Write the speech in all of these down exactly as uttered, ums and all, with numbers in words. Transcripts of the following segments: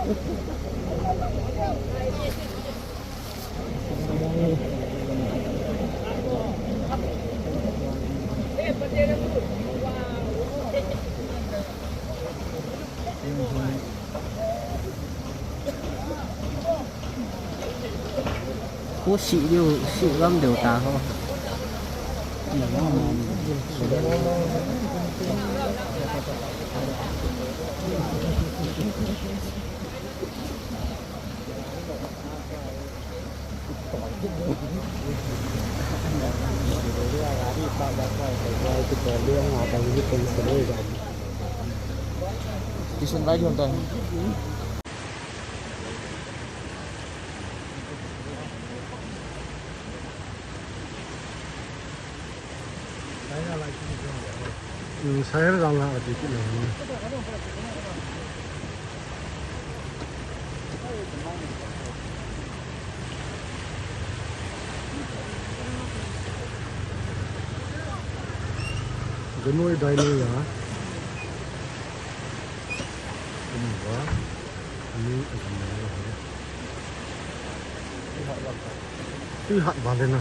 Khu sih diu, sih lam diu ta ho. Kisan bai jom ta. Hmm, sahel jang la ati kit na. Ganoi dai noi ya. Ani wa. Ani, ani. Tui hat vale na.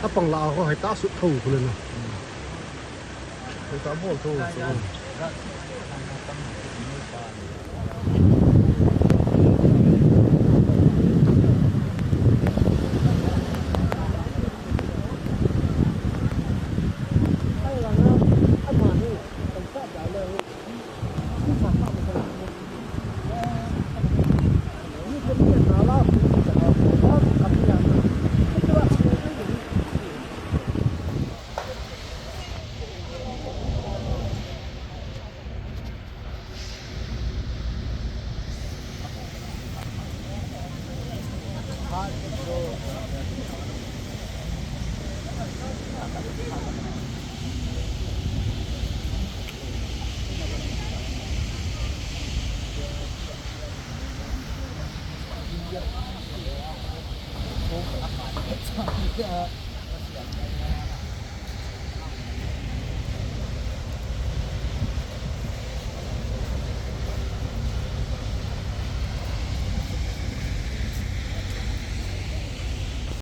Apang la ho hai ta sut tho khu le na. Hai ta bol tho.